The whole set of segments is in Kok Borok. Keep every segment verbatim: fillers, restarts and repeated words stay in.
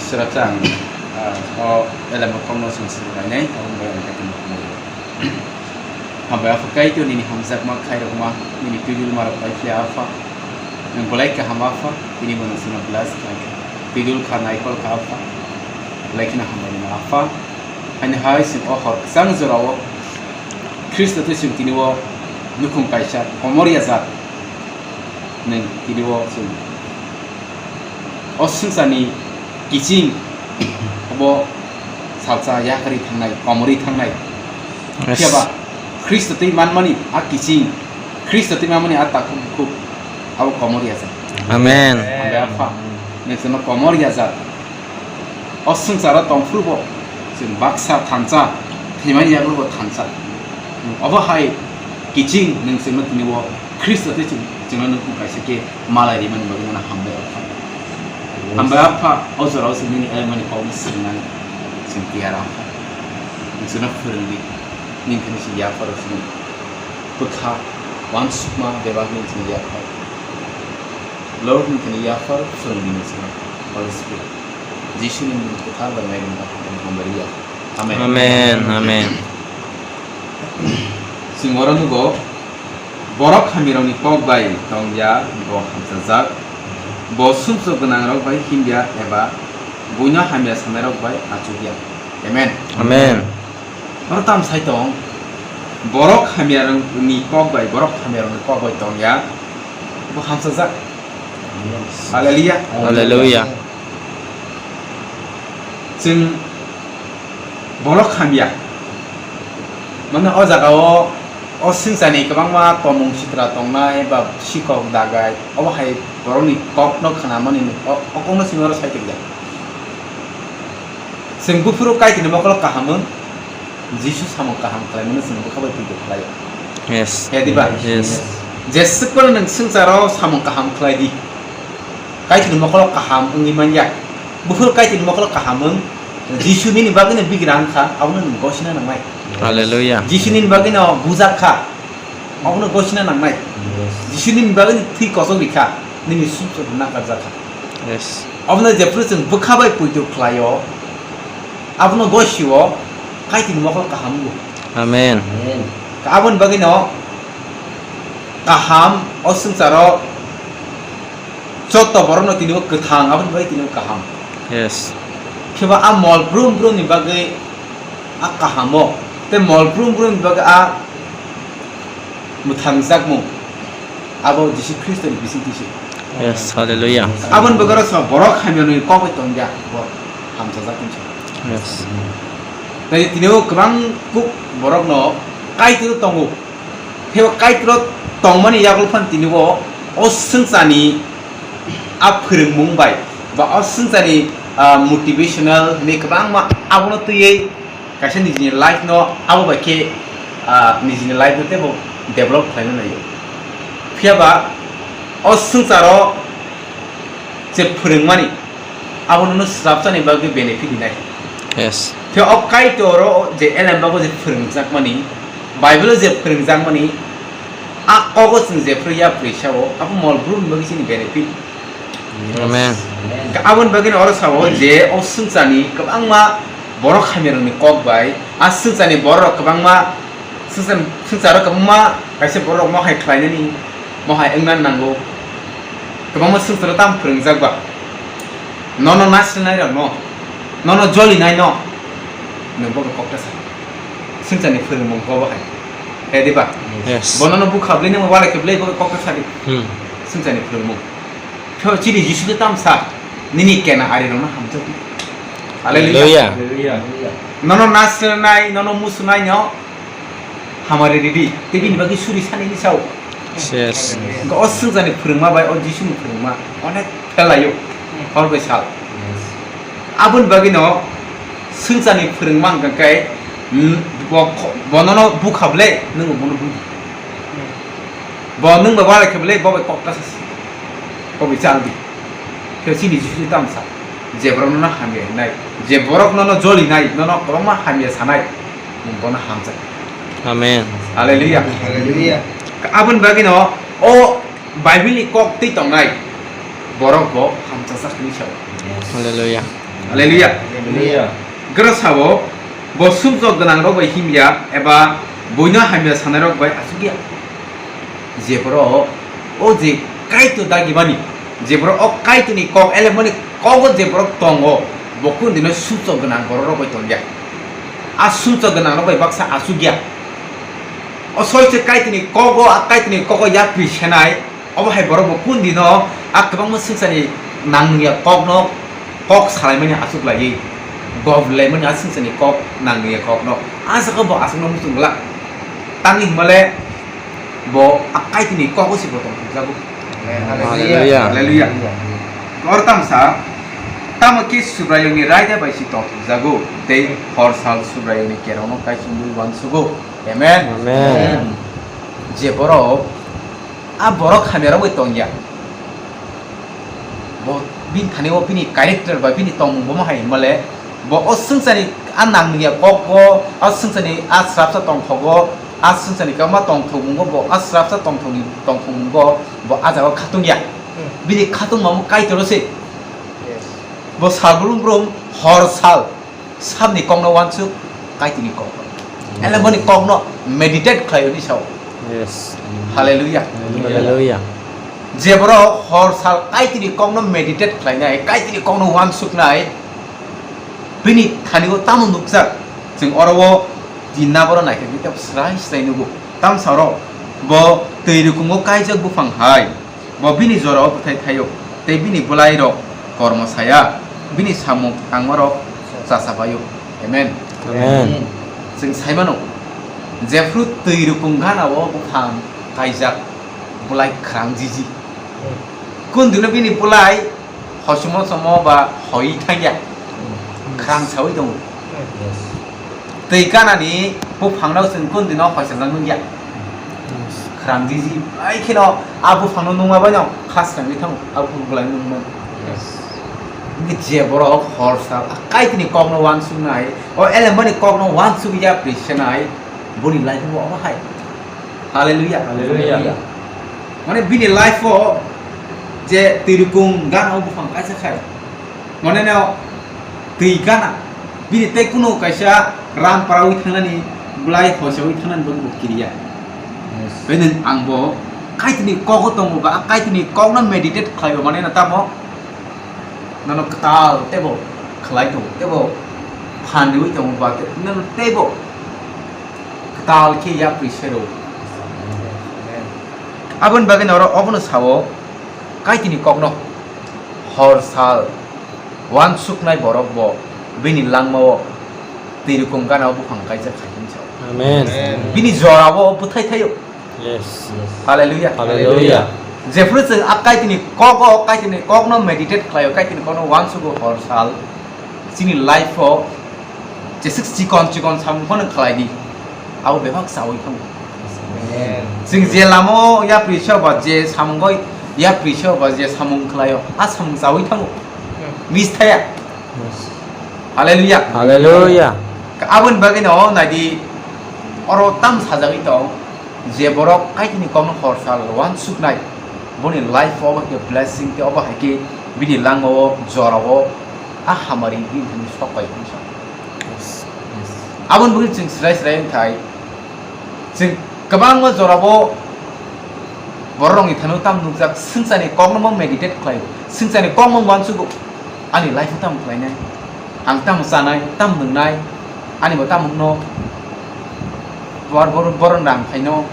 Srapsa ang, ah, o elema kokno chwng swrwnglainai, aboni bagwi ang kaitorno khulumwi. Hambai Apha Kaitor nini hamjakma khairokma, nini twidulmarok bai phiya Apha. Nwng belai kaham Apha, tini bo nwng chwngno bless khlai kha. Twidul kha, naikol kha Apha. Belai kheno hambai nini Apha. Haino hai chwng o hor kwchang jorao Khristo twi chwng tini o nukhung kaisa komor ya jat nwng tini o chwng o swngcharni kiching obo salsa yakarwi thangnai, komorwi thangnai. Yes. Phiya ba Khristo twi manmani a kiching, Khristo twi manmani a takhuk bukhuk abo komor ya jat. Amen. Hambai Apha, nwng chwngno komor ya jat. O swngcharo tongphuru bo chwng baksa thansa, thwimani yago bo thansa. Obo hai kiching nwng chwngno tini o Khristo twi chwng, chwngno nwng kaisa khe malai rimani bagwi nono hambai Apha. Hambai Apha, o jorao chwng nini elemani kokno swrwngnani chwng tiyar Apha. Nwng chwngno phwrwngdi, nini thani chwng yapharo chwng bwkha uansukma bebakni chwng yaphar. Lord, nini thani yaphar phwrwngdi nwng chwngno, Holy Spirit. Jisuni mung kwthar bai mairum hambai ya. Amen. Amen, amen. Chwng oro nugo, borok hamirokni kok bai tong ya, bo hamchajak. Bo sumsok gwnangrok bai himya eba buino hamya sanairok bai achukya. Amen. Amen. Oro tam sai tong, borok hamyarokni kok bai, borok hamyarokni kok bai tong ya, bo hamchajak. Hallelujah. Hallelujah. Chwng borok hamya. Mane o jagao o swngcharni kwbangma tomung sitra tongnai ba sikok dagai, obo hai borokni kokno khnamani o, o kokno chwng oro sai tongya. Chwng buphuru Kaitorni mokolo kaham wng, Jisu samung kaham khlaimano chwng bwkha bai poito khlaio. Yes. He diba? Yes. Jeswk phano nwng swngcharo samung kaham khlai di. Kaitorni mokolo kaham wngwi man ya. Buphuru Kaitorni mokolo kaham wng, Jisu nini bagwino bigra wng kha, abono nwng gosina nangnai. Hallelujah. Jisu nini bagwino bujak kha, abono gosina nangnai. Yes. Jisu nini bagwino thwi kochok rikha, nini sumsok nakarjak kha. Yes. Abono jephru chwng bwkha bai poito khlaio, abono gosio Kaitorni mokol kaham wngo. Amen. Amen. Aboni bagwino kaham o swngcharo joto borokno tini o kwthang, aboni bagwi tini o kaham. Yes. Kheba a mol brum brumni bagwi a kahamo, tei mol brum brumni bagwi a mwthangjakmung abo Jisu Khristoni bisingtwi se. Yes, hallelujah. Aboni bagwi oro sa borok hamyani kok bai tongya, bo hamchajak wngsa. Yes. Tei tini o kwbang kuk borokno Kaitor tongo. Tei o Kaitor tongmani yago phan tini o, o swngchani a phwrwngmung bai ba o swngchani, ah, motivational ni kwbangma abono twiwi kaisa nijini life no abo bai khe, ah, nijini life no teibo develop khlaina nai. Phiya ba o swngcharo je phwrwngmani abo nono swrapsani bagwi benefit hinai. Yes. Phiya o Kaitor o je elem bago je phwrwngjakmani, Bible o je phwrwngjakmani, a kogo chwng je phwrwngya phrwisao abo mol brumni bagwi chini benefit. Amen. Aboni bagwino oro sao je o swngcharni kwbangma borok hamyarokni kok bai, a swngcharni borok kwbangma swngchar-, swngcharo kwbangma kaisa borok mohai khlainani, mohai wngna nango. Kwbangma swngcharo tamo phwrwngjak ba. Nono nasrinai rokno, nono jolinai no, nwng bobo kokta sa. Swngcharni phwrwngmung bobo hai. He diba? Yes. Bo nono bukha bwlai nangma walai khe bwlai bobo kokta sa di. Hmm. Swngcharni phwrwngmung. Phiya chini Jisu de tamsa, nini kena ari rokno hamjak. Hallelujah. Hallelujah. Nono nasrinai, nono musunai no hamari ridi. Tei bini bagwi suri sani ni sao. Yes. Ga o swngcharni phwrwngma bai o Jisuni phwrwngma onek phelaio. Hor bai sal. Aboni bagwi no swngcharni phwrwngma hwnkha khe, mm, bo kho-, bo nono bukha bwlai, nwng bono budi. Bo nwng bai walai khe bwlai, bo bai kokta sa si. Bo bai chal di. Khe chini Jisu tamsa. Je borok nono hamya hinai, je borok nono joli nai, nono kwbangma hamya sanai, nwng bono hamjak. Amen. Hallelujah. Hallelujah. Aboni bagwi no o Bible ni kok twi tongnai borok bo hamjajak hinwi sao. Hallelujah. Hallelujah. Hallelujah. Gra sao, bo sumsok gwnangrok bai himya eba buino hamya sanairok bai achukya. Je borok o je Kaitor dagimani, je borok o Kaitorni kok elemani kogo je borok tongo, bo kundino sumsok gwnang bororok bai tongya. A sumsok gwnangrok bai baksa achukya. O soise Kaitorni kogo, a Kaitorni kogo yapri senai, obo hai borok bo kundino a kwbangma swngcharni nang nungya kokno kok salaimani achuk laiwi, goblaimani a swngcharni kok nang nungya kokno. A jaga bo achukno muchung glak. Tamni hwnmale bo a Kaitorni kogo se bo tong thangjago. Hallelujah. Hallelujah. Hallelujah. Oro tamo sa, tamo khe Subraiyungni raida bai se tong thangjago, tei hor sal Subraiyungni kerongno kaisingwi uansugo. Amen. Amen. Je borok, a borok hamya rogwi tongya. Bo bini thani o bini character bai bini tongmung bo ma hai hwnmale, bo o swngcharni a nang nungya kok bo, o swngcharni a srapsa tongthogo, a swngcharni kwbangma tongthokmungo bo, a srapsa tongthokni tongthokmungo bo a jaga khatungya. Hmm. Bini khatungma mo Kaitor se. Yes. Bo sal brum brum hor sal. Sabni kokno uansuk, Kaitorni kok. Ele boni kokno meditate khlai hwnwi sao. Yes. Hallelujah. Hallelujah. Je borok hor sal Kaitorni kokno meditate khlainai, Kaitorni kokno uansuknai, bini thani o tamo nukjak, chwng oro o tin naboro naikhe tei srai srai nugo. Tamsa oro bo twi rukungo kaijak buphang hai. Bo bini jorao bwthai thaio, tei bini bwlairok kormo saya, bini samung tangmarok chachabaio. Amen. Amen. Chwng saimano, jephru twi rukung gana-o buphang kaijak, bwlai khwrang jiji. Kundwino bini bwlai hochimo chomo ba hoi thangya, khwrang saui tongo. Yes. Twi ganani buphangno chwng kundwino hoichajak nukya. Yes. Khwrang jiji, ai kheno a buphangno nungma baino kha swrangwi thango, a buphang bwlai nungmani. Yes. Hwnkhe je borok hor sal a Kaitorni kokno uansuknai, o elembani kokno uansukya pri senai, boni life bo omo hai. Hallelujah. Hallelujah. Mane bini life o je twi rukung gana o buphang kaisa khai. Mane no twi gana. Bini tei kunu kaisa ram parawi thangnani bwlai hoisawi thangnani bo bo kiriya. Yes. Bini ang bo Kaitorni kogo tongo ba Kaitorni kokno meditate khlaibo mane no tamo. Nono kwtal teibo khlai tongo, teibo phan riwi tongo ba, nono teibo kwtal khe yapri sero. Aboni bagwi norok obono sao, Kaitorni kokno hor sal uansuknai borok bo bini langmao twi rukung gana o buphang kaijak khai hwnwi sao. Amen. Bini jorao bwthai thaio. Yes. Hallelujah. Hallelujah. Jephru chwng a Kaitorni kogo, Kaitorni kokno meditate khlaio, Kaitorni kokno uansugo hor sal, chini life o jeswk chikon chikon samung phano khlai di, abo bebak chaui thango. Amen. Chwng je lama o yapri se ba je samungo yapri se ba je samung khlaio, a samung chaui thango. Yes. Miss thaya. Yes. Hallelujah. Hallelujah. Aboni bagwi no naidi oro tam sajagwi tong. Je borok Kaitorni kokno hor sal uansuknai, boni life o obo hai khe blessing tei obo hai khe bini langmao jorao a hamari bini thani sok pai hwnwi sa. Aboni bagwi chwng srai srai wngthai, chwng kwbangma jorao bororokni thani tamo nukjak, swngcharni kokno bo meditate khlaio, swngcharni kokno uansugo, ani life o tamo khlainai, ang tamo chanai, tamo nwngnai, ani bo tamo wngno, bor-, bor-, borok rang phaino,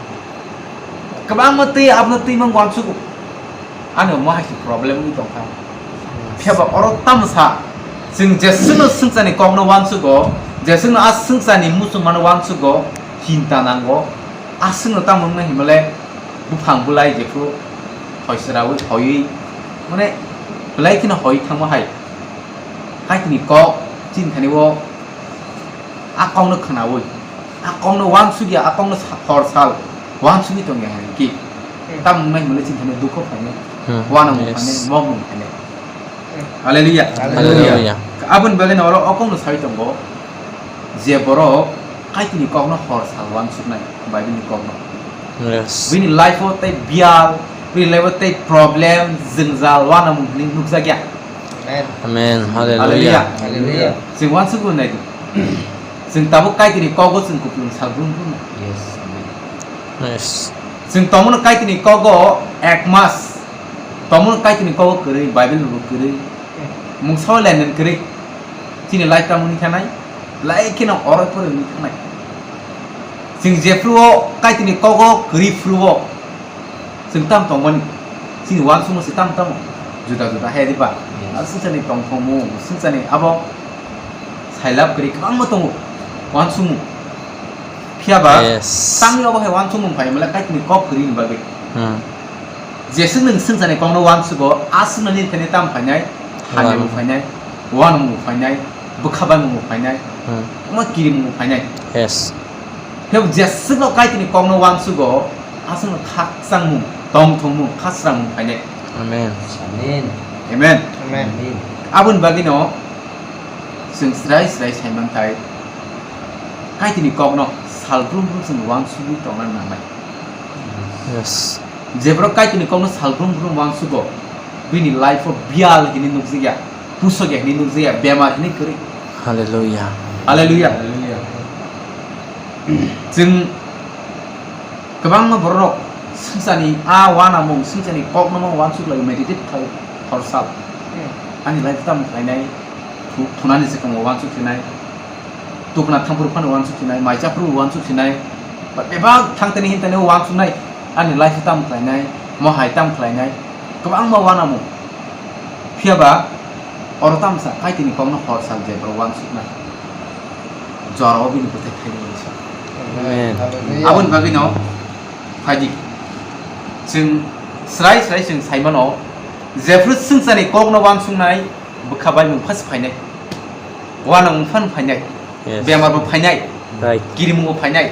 kwbangma twi abono twi mang uansugo. Ano mo hai se problem wngwi tongkha. Phiya ba oro tamo sa, chwng jeswkno swngcharni kokno uansugo, jeswkno a swngcharni muchungmano uansugo, chinta nango, aswkno tamo wngnai hinmale buphang bwlai jephru hoi swraui hoiwi, mane, belai kheno hoi thangma hai. Kaitorni kok chini thani o a kokno khwnaui, a kokno uansukya, a kokno sa-, hor sal uansugwi tongya hai ki. Hmm. Tamo wngnai hinmale chini thani dukho phainai, hmm, uanamung, yes, phainai, mokmung phainai. Hmm. Hallelujah. Hallelujah. Aboni bagwi no oro o kokno saui tongo, je borok Kaitorni kokno hor sal uansuknai, Bible ni kokno. Yes. Bini life o tei biyal, bini life o tei problem, jwngjal, uanamung hinwi nukjakya. Amen. Hallelujah. Hallelujah. Hallelujah. Chwng uansukgwi nai di. Chwng tabuk Kaitorni kogo chwng kupulung sal brum brum. Yes. Amen. Yes. Chwng tongmano Kaitorni kogo ek mas. Tongmano Kaitorni kogo kwrwi, Bible bo kwrwi. Mungsa lending kwrwi. Chini life tamo wngwi thanai. Lai kheno oro pore wngwi thanai. Chwng jephru o Kaitorni kogo kwrwi phru o. Chwng tam tongmani, chini uansukma se tamo tamo juda juda hai diba? Yes. Abo swngcharni tongthokmung, swngcharni abo sailab kwrwi kwbangma tongo uansukmung. Phiya ba Yes. tangwi obo hai uansukmung phai mala Kaitorni kok kwrwi ni bagwi. Hmm. Jeswk nwng swngcharni kokno uansugo, aswkno nini thani tamo phainai, hamya Uan. bo phainai, uanmung bo phainai, bwkha baimung bo phainai, Hmm. omo kirimung bo phainai. Yes. Phiya bo jeswkno Kaitorni kokno uansugo, aswkno khakchangmung, tongthokmung, khasrangmung phainai. Amen. Amen. Amen. Amen. Aboni bagwino chwng srai srai saimanthai, Kaitorni kokno sal brum brum chwng uansugwi tongna nangnai. Yes. Jephru Kaitorni kokno sal brum brum uansugo, bini life o biyal hinwi nukjakya, pusok ya hinwi nukjakya, bemar hinwi kwrwi. Hallelujah. Hallelujah. Hallelujah. Chwng kwbangma bororok swngcharni a uanamung, swngcharni kokno uansuk lai meditate khlai hor sal. Hmm. Ani life tamo khlainai, thu-, thunani swkang uansuk sinai. Tukna thangphuru phano uansuk sinai, mai chaphuru uansuk sinai, ba bebak thangtani hintani uansuknai, ani life tamo khlainai, mohai tamo khlainai, kwbangma uanamung. Phiya ba oro tamsa Kaitorni kokno hor sal je borok uansuknai, jorao bini bwthai khainai hinwi sa. Amen. Aboni bagwino phaidi chwng srai srai chwng saimano, jephru swngcharni kokno uansuknai, bwkha baimung phas phainai, uanamung phan phainai, Yes. bemar bo phainai, Right. kirimung bo phainai.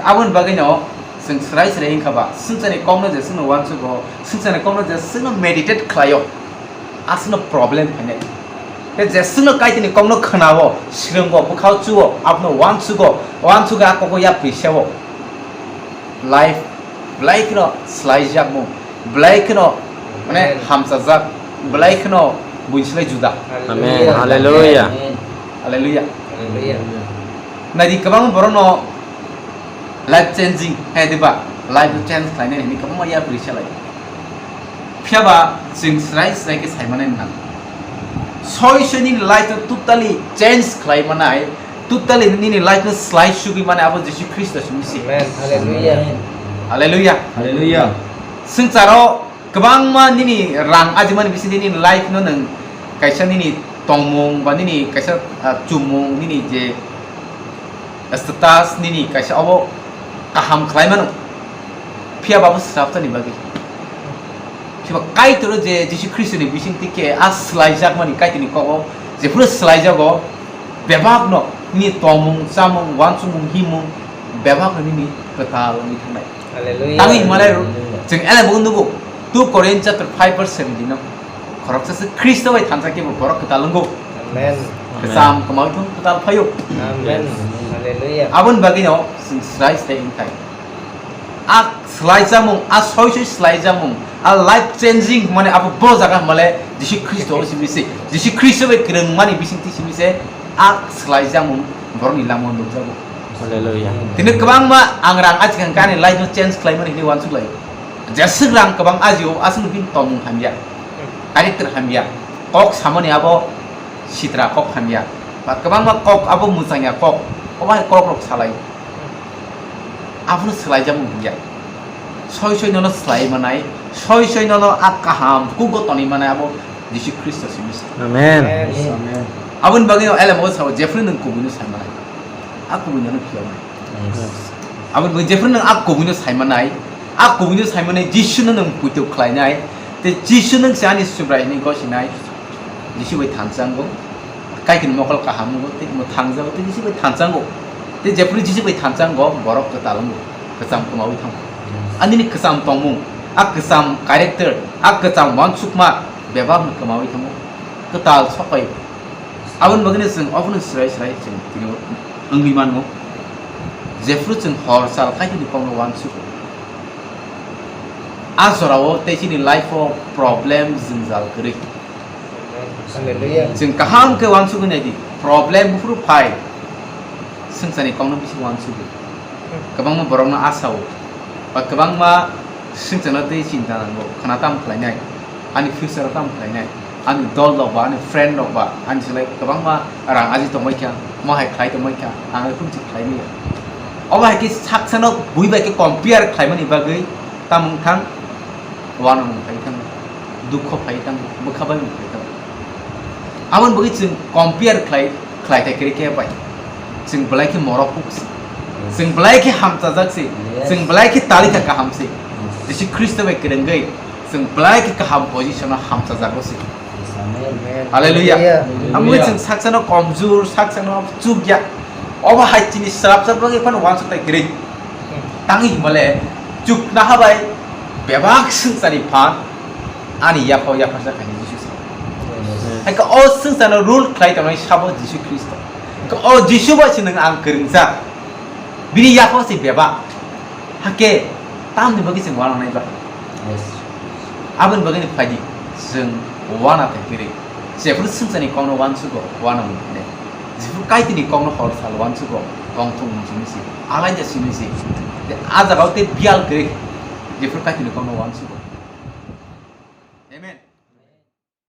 Aboni bagwino chwng srai srai wngkha ba, swngcharni kokno jeswkno uansugo, swngcharni kokno jeswkno meditate khlaio, aswkno problem phainai. Tei jeswkno Kaitorni kokno khwnao, swrwngo, bwkhao chuo, abono uansugo, uansugo a kogo yapri seo. Life belai kheno slaijakmung, belai kheno, mane, Amen. hamchajak, belai kheno buini slai juda. Amen. Hallelujah. Hallelujah. Hallelujah. Hallelujah. Naidi kwbangma borokno life changing hai diba, life change khlainai hinwi kwbangma yapri salai. Phiya ba chwng srai srai khe sai manai nang. Soi soi nini life no totally change khlai manai, totally nini life no slai sugwi manai abo Jisu Khristo se misi. Amen. Hallelujah. Hallelujah. Hallelujah. Swngcharo kwbangma nini rang ajimani bisingtwi nini life no nwng kaisa nini tongmung ba nini kaisa, ah, chumung nini je status nini kaisa obo kaham khlai mano, phiya ba bo sraptani bagwi. Phiya ba Kaitor je Jisu Khristo ni bising tike a slai jak mani Kaitor ni kogo jephuru slai jago, bebak no nini tongmung, chamung, wansukmung, himung, bebak no nini kwtal wngwi thangnai. Hallelujah. Tangwi himalai ro, Hallelujah. Chwng ele bo nugo, two Corinth chapter five verse seventeen no. Khoroksa se Khristo bai thansa khe bo borok kwtal wngo. Amen. Kwcham kwmawi thung kwtal phaio. Amen. Hallelujah. Aboni bagwi no chwng srai srai wngthai. A slai jamung, a soi soi slai jamung, a life changing mane abo bo jaga hwnmale Jisu Khristo o simi se. Jisu Khristo bai kwrwng mani bising ti simi se a slai jamung borokni lama o nukjago. Hallelujah. Tini kwbangma ang rang ajikang kani life no change khlai mani hinwi wansuk lai. Jeswk rang kwbang ajio, aswk bini tongmung hamya, character hamya, kok samani abo sitra kok hamya, ba kwbangma kok abo mwchangya kok, obo hai kok rok salai, abono swlaijakmung hamya. Soi soi nono swlai manai, soi soi nono a kaham kugo tonwi manai abo Jisu Khristo simi se. Amen. Amen. Aboni bagwi no elemo sao jephru nwng kubui no sai manai, a kubui nono phiyoknai. Yes. Aboni bagwi jephru nwng a kubui no sai manai, a kubui no sai manai Jisu no nwng puitok khlai nai, tei Jisu nwng se ani Subrai hinwi gosi nai, Jisu bai thansa wngo, kaikini mokol kaham wngo, tei mwthangjago, tei Jisu bai thansa wngo, tei jephru Jisu bai thansa wngo, borok kwtal wngo, kwcham kwmawi thango. Ani ni kwcham tongmung, a kwcham character, a kwcham wansukma bebak no kwmawi thango, kwtal sokpai. Aboni bagwi no chwng ophano swrai swrai chwng tini wngwi mano. Jephru chwng hor sal Kaitorni kokno uansugo, a jorao tei chini life-o problem jwngjal kwrwi. Hallelujah. Chwng kaham khe uansugwi naidi, problem buphuru phai, swngcharni kokno bisi uansugwi. Kwbangma borokno asao, ba kwbangma swngcharno tei chinta nango, khwna tamo khlainai, ani future tamo khlainai, ani dol rok ba, ani friend rok ba, ani slai kwbangma rang aji tongbai kha, mo hai khlai tongbai kha, ang bai phung se khlai maya. Obo hai khe saksano bui bai khe compare khlaimani bagwi tamo wng thang, uanamung phai thang, dukho phai thang, bwkha bai phai thang. Aboni bagwi chwng compare khlai, khlai thai kwrwi khe bai. Chwng belai khe morok kuk si. Chwng belai khe hamchajak si. Yes. Chwng belai khe talika kaham si. Yes. Jisu Khristo bai kwrwngwi chwng belai khe kaham position o hamchajago si. Yes, amen. Hallelujah. Hallelujah. Amwi chwng saksano komjur, saksano chukya. Obo hai chini swrapsa bagwi phano uansuk thai kwrwi. Tangwi himale chukna habai bebak swngcharni phan ani yapha yapharsa khaini Jisu se. Yes. Hai khe o swngcharno rule khlai tongnai sabo Jisu Khristo. Hai khe o Jisu bai se nwng ang kwrwngjak. Bini yapha se bebak. Hakhe tamni bagwi chwng uananai ba. Yes. Aboni bagwi ni phaidi chwng uana thai kwrwi. Jephuru swngcharni kokno uansugo, uanamung hwnwi. Jephuru Kaitorni kokno hor sal uansugo, tongthokmung simi si, alaida simi si. Tei a jagao tei biyal kwrwi, jephuru Kaitorni kokno uansugo.